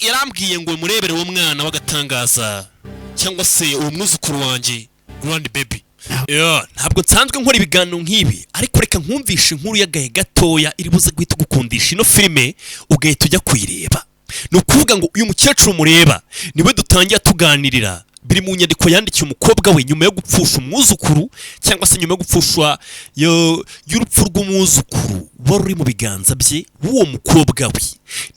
Yarambwiye ngo murebere uwo mwana w'agatangaza, cyangwa se uwo mwuzukuru wanjye, grand baby. Yeah, ntabwo nsanzwe nkora ibiganiro nk'ibi, ariko reka nkumvishe inkuru y'agahe gatoya iri buze guhita ugukundisha ino filime, ugahita ujya kuyireba. Ni ukuvuga ngo uyu mukecuru mureba niwe dutangira tuganirira. Biri mu nyandiko yandikiye umukobwa we nyuma yo gupfusha umwuzukuru, cyangwa se nyuma yo gupfushwa y'urupfu rw'umwuzukuru wari uri mu biganza bye w'uwo mukobwa we.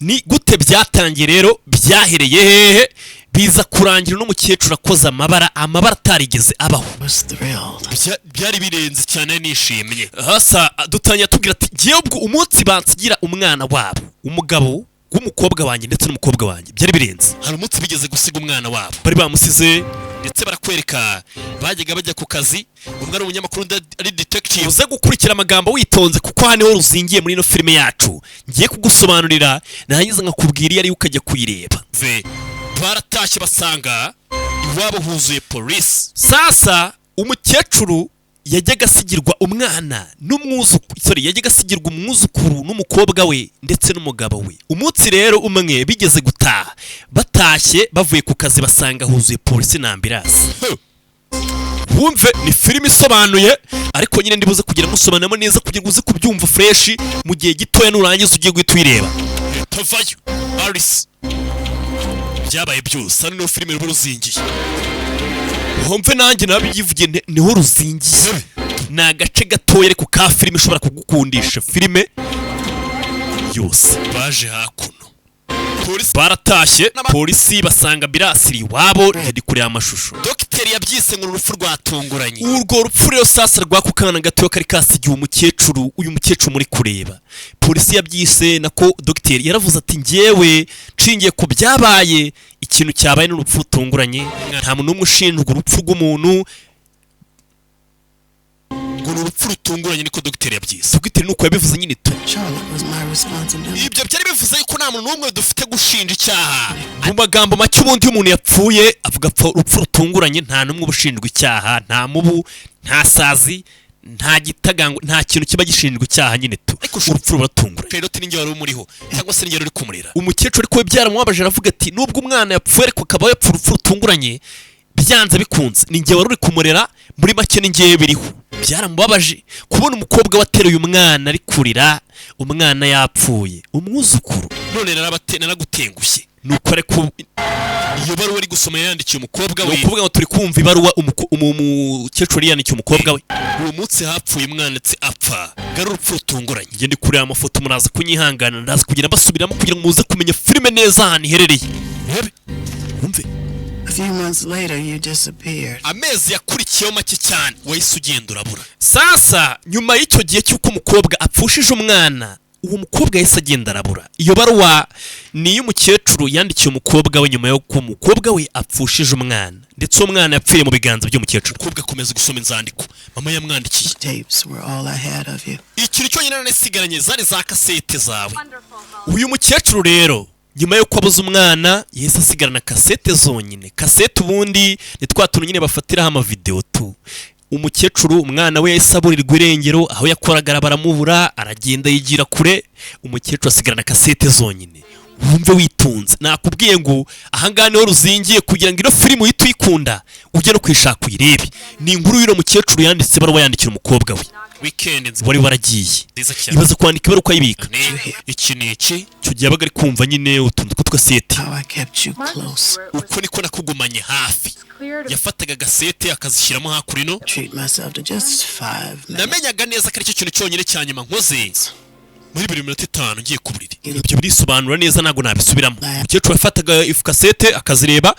Ni gute byatangiye rero? Byahereye hehe? Biza kurangira n'umukecuru akoze amabara, amabara atarigeze abaho. Was thrilled. Byari birenze cyane, nishimye. Hasa dutangira tubwira ati: "Ngewe ubwo umunsi bansigira umwana wabo, umugabo w'umukobwa wanjye ndetse n'umukobwa wanjye, byari birenze." Hari umunsi bigeze gusiga umwana wabo, bari bamusize, ndetse barakwereka bajyaga bajya ku kazi, umwe ari umunyamakuru, undi ari detective. Uze gukurikira amagambo witonze, kuko hano niho ruzingiye muri ino filime yacu. Ngiye kugusobanurira, narangiza nkakubwira iyo ariyo, ukajya kuyireba. Ve baratashye, basanga iwabo huzuye polisi. Sasa umukecuru yajyaga asigirwa umwana n'umwuzukuru, sorry, yajyaga asigirwa umwuzukuru n'umukobwa we ndetse n'umugabo we. Umunsi rero umwe bigeze gutaha, batashye bavuye ku kazi, basanga huzuye polisi na ambulance. Wumve, ni filime isobanuye, ariko nyine ndibuze kugira musobanuramo neza kugira ngo uze kubyumva fresh mu gihe gitoya. Nurangiza ugiye guhita uyireba. Tavayo Alice, byabaye byose. Hano niho filime ruba ruzingiye. Wumve, nanjye nabyivugiye, niho ruzingiye. Ni agace gatoya ariko ka filime ishobora kugukundisha filime yose. Baje hakuno, polisi baratashye, polisi basanga birasiri iwabo. Ndi kureba amashusho. Dogiteri yabyise ngo ni urupfu rwatunguranye. Urwo rupfu rero sasa rw'ako kana gatoya kari kasigiwe umukecuru, uyu mukecuru muri kureba, polisi yabyise nako dogiteri yaravuze ati: "Njyewe nshingiye ku byabaye, ikintu cyabaye n'urupfu rutunguranye. Nta muntu n'umwe ushinjwa urupfu rw'umuntu, ngo ni urupfu rutunguranye." Niko dogiteri yabyise. Dogiteri nuko yabivuze nyine tu. Charlotte was my responsibility. Ibyo byari bivuze yuko nta muntu n'umwe dufite gushinja icyaha. Mu magambo make, ubundi iyo umuntu yapfuye avuga apfa urupfu rutunguranye, nta n'umwe uba ushinjwa icyaha. Nta mubu, nta sazi, nta gitagango, nta kintu kiba gishinjwa icyaha nyine tu. Ariko urupfu ruratunguranye. Charlotte ninjye wari umuriho, cyangwa se ninjye wari uri kumurera. Umukecuru ariko we byaramubabaje, aravuga ati: "Nubwo umwana yapfuye ariko akaba yapfa urupfu rutunguranye, byanze bikunze ni njye wari uri kumurera." Muri make ni njyewe biriho. Byaramubabaje kubona umukobwa wateruye umwana ari kurira, umwana yapfuye, umwuzukuru. None naragutengushye. Nuko ariko iyo baruwa ari gusoma yandikiye umukobwa we, ni ukuvuga ngo turi kumva ibaruwa umukecuru yari yandikiye umukobwa we. Uwo munsi hapfuye umwana, ndetse apfa gari urupfu rutunguranye. Njye ndi kureba amafoto, muraza kunyihangana, ndaza kugira basubiramo kugira ngo muze kumenya filime neza ahantu iherereye. Urebe, wumve. A few months later, you disappeared. Amezi yakurikiyeho make cyane, wahise ugenda urabura. Sasa nyuma y'icyo gihe cy'uko umukobwa apfushije umwana, uwo mukobwa yahise agenda arabura. Iyo baruwa ni iy'umukecuru yandikiye umukobwa we nyuma y'uko umukobwa we apfushije umwana, ndetse uwo mwana yapfiriye mu biganza by'umukecuru. Umukobwa akomeza gusoma inzandiko mama yamwandikiye. Tapes were all I had of you. Ikintu cyonyine nasigaranye zari za kasete zawe. Uyu mukecuru rero nyuma y'uko abuze umwana, yahise asigarana kasete zonyine. Kasete ubundi ni twa tuntu nyine bafatiraho amavidewo tu. Umukecuru umwana we yahise aburirwa irengero, aho yakoraga baramubura, aragenda yigira kure. Umukecuru asigarana kasete zonyine. Wumve witunze, nakubwiye ngo ahangaha niho ruzingiye kugira ngo ino filime uhite uyikunda, ujye no kuyishaka uyirebe. Ni inkuru y'uno mukecuru yanditse ibaruwa yandikira umukobwa we Weekend wari waragiye. nziza cyane. Ibaze kwandika ibaruwa ukayibika. Ni iki, ni iki? Icyo gihe yabaga ari kumva nyine utuntu tw'utukasete. How I kept you close. Uko niko nakugumanye hafi. Yafataga agasete akazishyiramo hakurino. Treat myself to just 5 minutes. Namenyaga neza ko aricyo kintu cyonyine cya nyuma nkoze muri buri minota 5 ngiye ku buriri. Ibyo birisobanura neza, ntabwo nabisubiramo. Umukecuru yafataga ifu kasete akazireba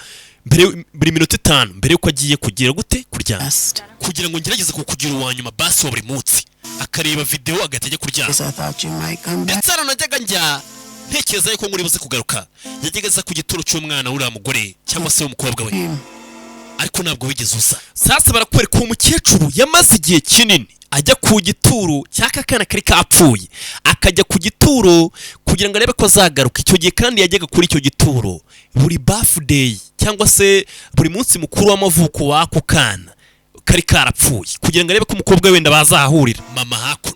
mbere buri minota 5 mbere yuko agiye kugira gute, kuryama. Best. Kugira ngo ngerageze kukugira uwa nyuma basi wa buri munsi, akareba videwo agahita ajya kuryama. Because I thought you might come back. Ndetse hano najyaga njya ntekereza yuko nguri buze kugaruka. Yajyaga aza ku gituro cy'umwana w'uriya mugore, cyangwa se w'umukobwa we, ariko ntabwo wigeze uza. Sasa barakwereka uwo mukecuru yamaze igihe kinini ajya ku gituro cy'aka kana kari kapfuye, akajya ku gituro kugira ngo arebe ko azagaruka. Icyo gihe kandi yajyaga kuri icyo gituro buri birthday, cyangwa se buri munsi mukuru w'amavuko w'ako kana kari karapfuye, kugira ngo arebe ko umukobwa we wenda bazahahurira. Mama hakuno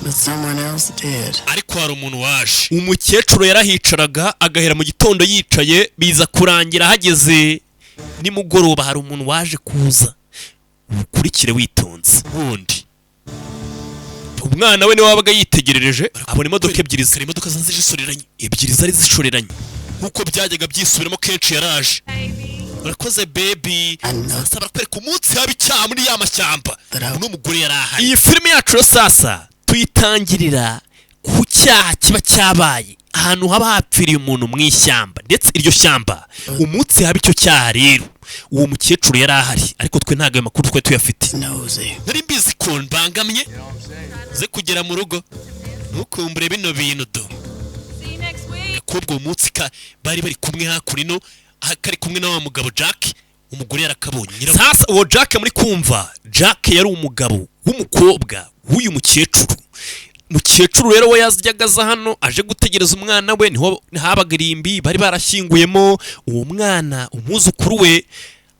But someone else did. Ariko hari umuntu waje. Umukecuru yarahicaraga agahera mu gitondo yicaye, biza kurangira hageze nimugoroba hari umuntu waje kuza. Ukurikire witonze. Wundi. Umwana we niwe wabaga yitegerereje, abona imodoka ebyiri Hari imodoka zaza zishoreranye. Ebyiri zari zishoreranye. Nk'uko byajyaga byisubiramo kenshi, yaraje. Urakoze, baby. I know. Sasa barakwereka umunsi haba icyaha muri ya mashyamba. Uno mugore yari ahari. Iyi filime yacu rero sasa tuyitangirira ku cyaha kiba cyabaye ahantu haba hapfiriye umuntu mu ishyamba, ndetse iryo shyamba umunsi haba icyo cyaha rero uwo mukecuru yari ahari, ariko twe ntabwo ayo makuru twari tuyafite. Nosy. Nari mbizi ko mbangamye ze kugera mu rugo, ntukumbure bino bintu do. See you next week. Gakobwa uwo munsi ka bari bari kumwe hakuno, kari kumwe na wa mugabo Jack. Umugore yarakabonye Sasa uwo Jack muri kumva, Jack yari umugabo w'umukobwa w'uyu mukecuru. Mukecuru rero we yajyaga aza hano aje gutegereza umwana we, niho habaga irimbi bari barashyinguyemo uwo mwana, umwuzukuru we.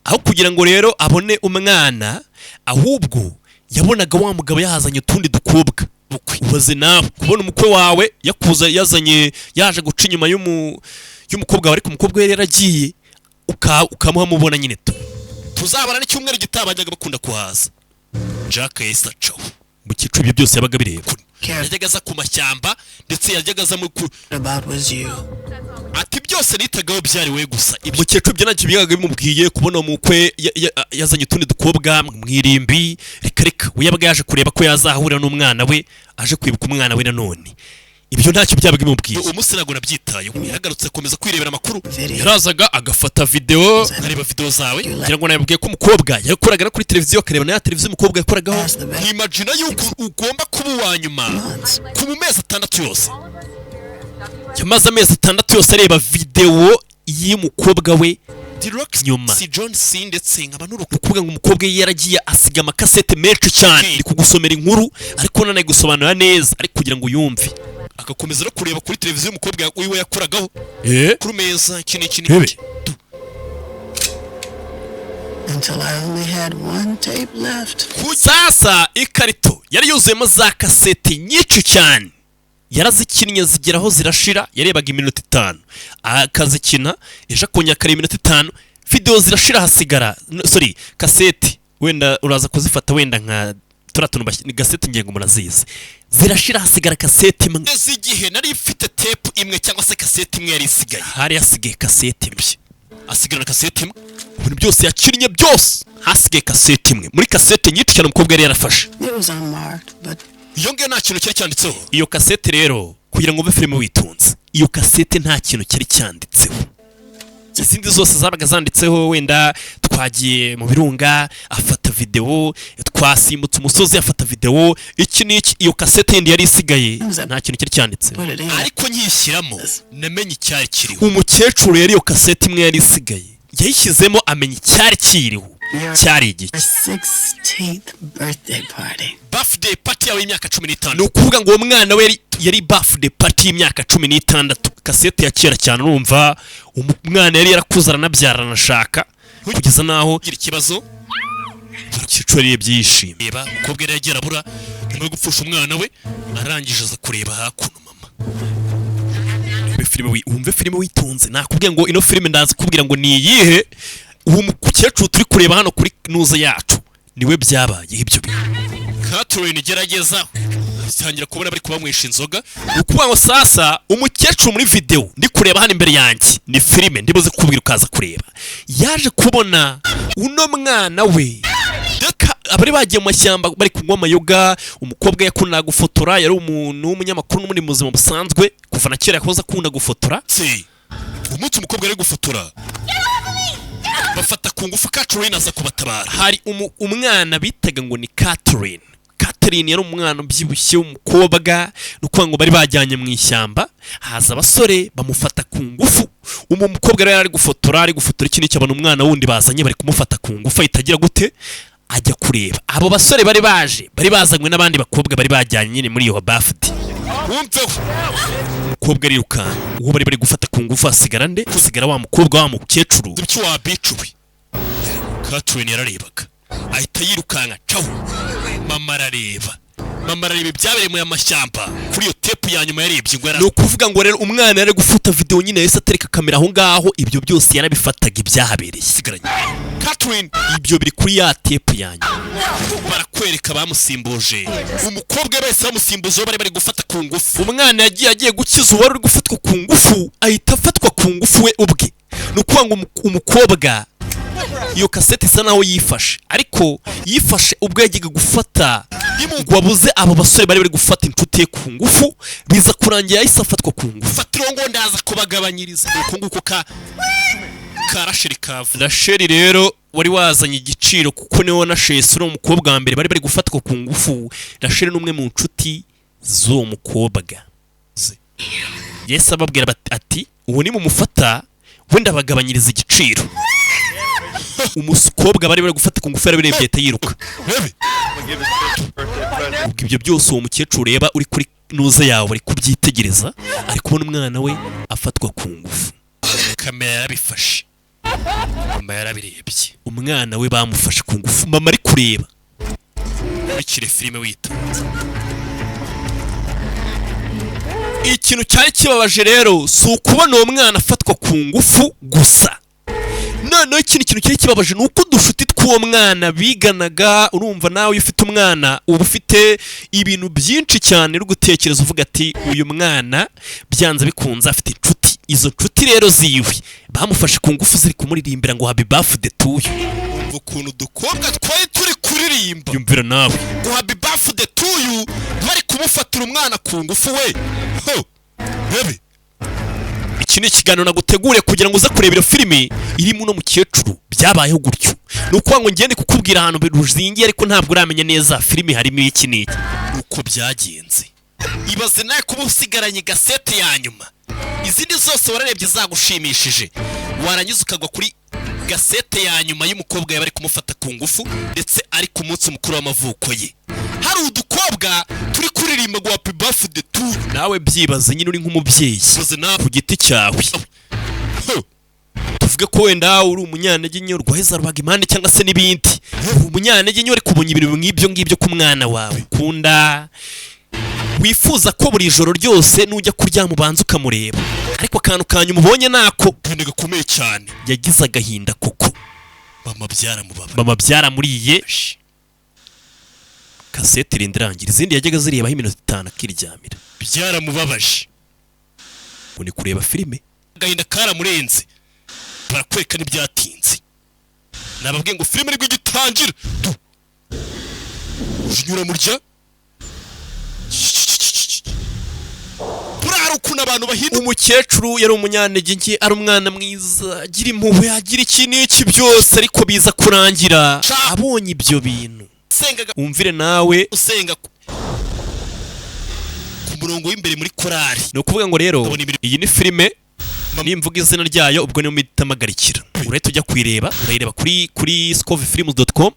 Aho kugira ngo rero abone umwana, ahubwo yabonaga wa mugabo yahazanye utundi dukobwa. Ubaze nawe kubona umukwe wawe yakuza yazanye, yaje guca inyuma y'umukobwa wawe, ariko umukobwa we yari yaragiye, ukamuha mubona nyine tu. Tuzabana n'icyumweru gitaha, bajyaga bakunda kuhaza. Jack yahise acaho. Mukecuru ibyo byose yabaga bireba. Cared Yajyaga aza ku mashyamba, ndetse yajyaga aza mu about was you. Ati byose nitagaho byari we gusa ibyo. Mukecuru ibyo ntacyo bigaga bimubwiye, kubona umukwe yazanye utundi dukobwa mu irimbi. Reka reka, we yabaga yaje kureba ko yazahurira n'umwana we, aje kwibuka umwana we nanone. Ibyo ntacyo byabaga bimubwiye. Uwo munsi ntabwo nabyitayeho, yaragarutse akomeza kwirebera amakuru. Video. Yarazaga agafata videwo. Nkareba video zawe. Ngira ngo nababwiye ko umukobwa yakoraga no kuri televiziyo, akareba na ya televiziyo umukobwa yakoragaho. That's the best Nkimagina yuko ugomba kuba uwa nyuma months. ku mu mezi 6 yose. Yamaze amezi 6 yose areba videwo y'umukobwa we nyuma. Si John C, ndetse nkaba Ni ukuvuga ngo umukobwa we yaragiye asiga amakasete menshi cyane. Ndi kugusomera inkuru ariko nanayigusobanurira neza, ariko kugira ngo uyumve. Agakomeza no kureba kuri televiziyo umukobwa wiwe yakoragaho kuri meza, iki n'iki Rebe. n'iki. Until I only had one tape left. Sasa ikarito yari yuzuyemo za kasete nyinshi cyane, yarazikinnye zigeraho zirashira. Yarebaga iminota 5 akazikina, ejo akongera akareba iminota 5, videwo zirashira, hasigara no, sorry, kasete. Wenda uraza kuzifata wenda nka turiya tuntu ni kasete, ngira ngo murazizi. Zirashira hasigara kasete imwe. Kugeza igihe nari mfite tape imwe cyangwa se kasete imwe yari isigaye. Hari hasigaye kasete imwe. Asigarana kasete imwe. Ibintu byose yakinnye byose, hasigaye kasete imwe muri kasete nyinshi cyane umukobwa yari yarafashe. It was unmarked, but Iyo ngiyo nta kintu cyari cyanditseho. Iyo kasete rero, kugira ngo wumve filime witonze, iyo kasete nta kintu cyari cyanditseho. Izindi zose zabaga zanditseho, wenda twagiye mu birunga afata videwo, twasimbutse umusozi afata videwo, iki n'iki. Iyo kasete yindi yari isigaye nta kintu cyari cyanditseho. put it in. Ariko nkiyishyiramo namenye icyari kiriho. Umukecuru yari iyo kasete imwe yari isigaye yayishyizemo, amenya icyari kiriho. Cyari igiki? 16th birthday party. Birthday party yawe y'imyaka cumi Ni n'itanu. ukuvuga ngo uwo mwana we yari birthday party y'imyaka 16. Kasete ya kera cyane. Urumva umwana yari yarakuze, aranabyara, aranashaka, kugeza n'aho ugira ikibazo. Umukecuru yarebye yishimye. Reba, umukobwa yari yagiye arabura nyuma yo gupfusha umwana we, arangije aza kureba hakuno mama. Wumve filime witonze. Nakubwiye ngo ino filime ndaza kubwira ngo ni iyihe. Uwo mukecuru turi kureba hano kuri nuza yacu niwe byabaye ibyo bintu. Catherine gerageza tangira kubona bari kubanywesha inzoga. Ni ukuvuga ngo sasa umukecuru muri videwo ndi kureba hano imbere yanjye, ni filime ndibuze kukubwira ukaza kureba, yaje kubona uno mwana we. Deka abari bagiye mu mashyamba bari kunywa amayoga. Umukobwa yakundaga gufotora, yari umuntu w'umunyamakuru n'ubundi mu buzima busanzwe, kuva na kera yahoze akunda gufotora. Se umunsi umukobwa ari gufotora bafata ku ngufu, Catherine aza kubatabara. Hari umwana bitaga ngo ni Catherine. Catherine yari umwana ubyibushye w'umukobwa. Ni ukuvuga ngo bari bajyanye mu ishyamba, haza abasore bamufata ku ngufu. Umu mukobwa rero yari ari gufotora, ari gufotora iki n'iki, abona umwana wundi bazanye bari kumufata ku ngufu, ahita agira gute? Ajya kureba abo basore bari baje, bari bazanywe n'abandi bakobwa bari bajyanye nyine muri iyo birthday. Wumveho. Umukobwa arirukanka, uwo bari bari gufata ku ngufu hasigara nde? Hasigara wa mukobwa wa mukecuru. Ibyo wabicuwe. Catherine yararebaga ahita yirukanka caho. Mama arareba, Mama arareba ibyabereye mu mashyamba kuri iyo tape ya nyuma yarebye ngo Ni yari ukuvuga ngo rero umwana yari gufata videwo nyine, yahise atereka kamera aho ngaho, ibyo byose yarabifataga ibyahabereye. Asigaranye Catherine. Ibyo biri kuri ya tape ya nyuma. Barakwereka bamusimbuje umukobwa we, bahise bamusimbuza uwo bari bari gufata ku ngufu. Umwana yagiye agiye gukiza uwari uri gufatwa ku ngufu, ahita afatwa ku ngufu we ubwe. Ni ukuvuga ngo umukobwa iyo kasete isa naho yifashe, ariko yifashe ubwo yajyaga gufata ngo abuze abo basore bari bari gufata inshuti ye ku ngufu, biza kurangira yahise afatwa ku ngufu. Fatiro ngo ndaza kubagabanyiriza uko nguko ka Rasheli kavu. Rasheli rero wari wazanye igiciro, kuko niwe wanashese uriya mukobwa wa mbere bari bari gufatwa ku ngufu. Rasheli ni umwe mu nshuti z'uwo mukobwa. Yesu ababwira ati uwo nimumufata wenda abagabanyiriza igiciro. Umukobwa bari bari gufata ku ngufu yarabirebye ahita yiruka. Bebe. Ubwo ibyo byose uwo mukecuru ureba uri kuri nuza yawe ari kubyitegereza, ari kubona umwana we afatwa ku ngufu. Kamera yarabifashe, mama yarabirebye. Umwana we bamufashe ku ngufu, mama ari kureba. Nkurikire filime witonze. Ikintu cyari kibabaje rero si ukubona uwo mwana afatwa ku ngufu gusa. Noneho ikindi kintu cyari kibabaje ni uko udushuti tw'uwo mwana biganaga, urumva nawe iyo ufite umwana uba ufite ibintu byinshi cyane uri gutekereza, uvuga ati uyu mwana byanze bikunze afite inshuti. Izo nshuti rero ziwe bamufashe ku ngufu ziri kumuririmbira ngo "Happy birthday to you." Umva ukuntu udukobwa twari turi kuririmba Yumvira nawe. ngo "Happy birthday to you", bari kumufatira umwana ku ngufu we ho bebe. Iki ni ikiganiro naguteguriye kugira ngo uze kureba iyo filimi irimo uno mukecuru byabayeho gutyo. Ni ukuvuga ngo ngende kukubwira ahantu ruzingiye, ariko ntabwo uramenya neza filimi harimo iki n'iki, uko byagenze. Ibaze nawe kuba usigaranye gasete ya nyuma, izindi zose wararebye zagushimishije, warangiza ukagwa kuri gasete ya nyuma y'umukobwa yaba ari kumufata ku ngufu, ndetse ari ku munsi mukuru w'amavuko ye, hari udukobwa turi kuririmba ngo "Happy birthday to you." Nawe byibaze nyine uri nk'umubyeyi Ibaze nawe. ku giti cyawe. Ho! Tuvuge ko wenda uri umunyantege nke, urwaye za rubagimpande cyangwa se n'ibindi, uri umunyantege nke, uri kubonye ibintu nk'ibyo ngibyo ku mwana wawe ukunda, wifuza ko buri joro ryose nujya kuryama ubanza ukamureba, ariko akantu kanyu ubonye nako. Agahinda gakomeye cyane. Yagize agahinda koko. Mama byaramubaba. Mama byaramuriye. Kasete irinda irangira, izindi yajyaga zirebaho iminota 5 akiryamira. Byaramubabaje. Ngo ni kureba filime. Agahinda karamurenze. Barakwereka n'ibyatinze, nababwiye ngo filime nibwo igitangira tu unyura murya. Buriya hari ukuntu abantu bahinduka. Umukecuru yari umunyantege nke, ari umwana mwiza, agira impuhwe, agira iki n'iki byose, ariko biza kurangira abonye ibyo bintu. Usengaga. Wumvire nawe. Usenga ku murongo w'imbere muri korari. Ni ukuvuga ngo rero Ndabona iyi ni filime, nimvuga izina ryayo ubwo niyo mpita urahita ujya kuyireba. Urayireba kuri scovefilms.com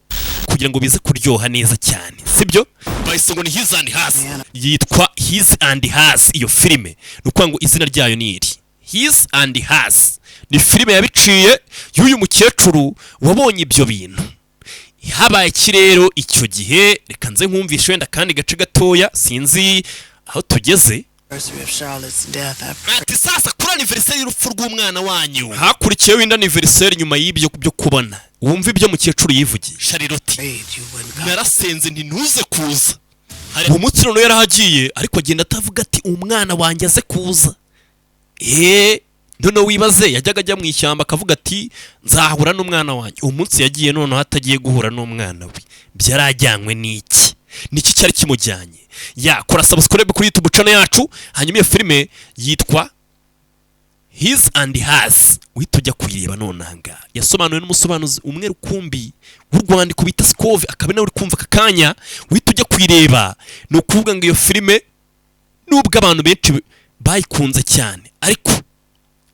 kugira ngo bize kuryoha neza cyane, sibyo? Bahise ngo ni His and Hers. Yitwa His and Hers iyo filime. Ni ukuvuga ngo izina ryayo ni iri, His and Hers. Ni filime yabiciye y'uyu mukecuru wabonye ibyo bintu. Habaye iki rero icyo gihe? Reka nze nkumvishe wenda kandi gace gatoya, sinzi aho tugeze. Anniversary of Charlotte's death, I prayed Ati sasa kuri anniversaire y'urupfu rw'umwana wanyu Hakurikiyeho indi anniversaire nyuma y'ibyo byo kubona. Wumva ibyo mukecuru yivugiye. Charlotte, you wouldn't come. narasenze nti ntuze kuza. Hari Uwo munsi noneho yarahagiye, ariko agenda atavuga ati umwana wanjye aze kuza. Eee, noneho wibaze, yajyaga ajya mu ishyamba akavuga ati nzahura n'umwana wanjye. Uwo munsi yagiye noneho atagiye guhura n'umwana we. Byarajyanywe n'iki? Niki cyari kimujyanye? Yakora subscribe kuri YouTube channel yacu. Hanyuma iyo filime yitwa His and Hers, uhita ujya kuyireba nonaha ngaha. Yasobanuwe n'umusobanuzi umwe rukumbi w'urwandiko bita Scove, akaba nawe uri kumva aka kanya. Uhita ujya kuyireba. Ni ukuvuga ngo iyo filime nubwo abantu benshi bayikunze cyane, ariko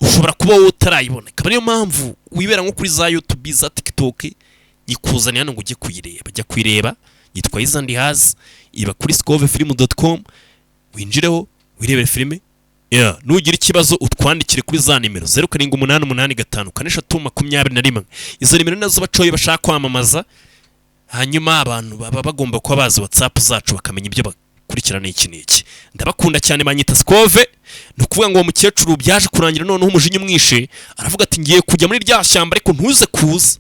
ushobora kuba wowe utarayibona, ikaba ariyo mpamvu wibera nko kuri za YouTube, za TikTok, nyikuzanira hano ngo ujye kuyireba. Jya kuyireba, yitwa His and Hers, iba kuri scovefilm.com. Winjireho wirebere filime. Yeah. Nugira ikibazo utwandikire kuri za nimero 0788544321. Izo nimero nazo bacoye bashaka kwamamaza. Hanyuma abantu baba bagomba kuba bazi WhatsApp zacu, bakamenya ibyo Kurikirana iki n'iki. Ndabakunda cyane, banyita Sikove. Ni ukuvuga ngo uwo mukecuru byaje kurangira noneho umujinya umwishe, aravuga ati: "Ngiye kujya muri rya shyamba, ariko ntuze kuza."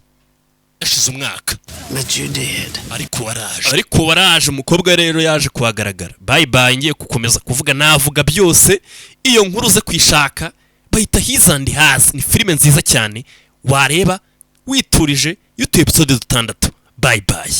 Hashize umwaka. But you did. Ariko waraje, ariko waraje. Umukobwa rero yaje kuhagaragara. Bye bye. Ngiye gukomeza kuvuga, navuga byose. Iyo nkuru uze kuyishaka, bayita His and Hers. Ni filime nziza cyane wareba witurije, y'utu episode dutandatu. Bye bye.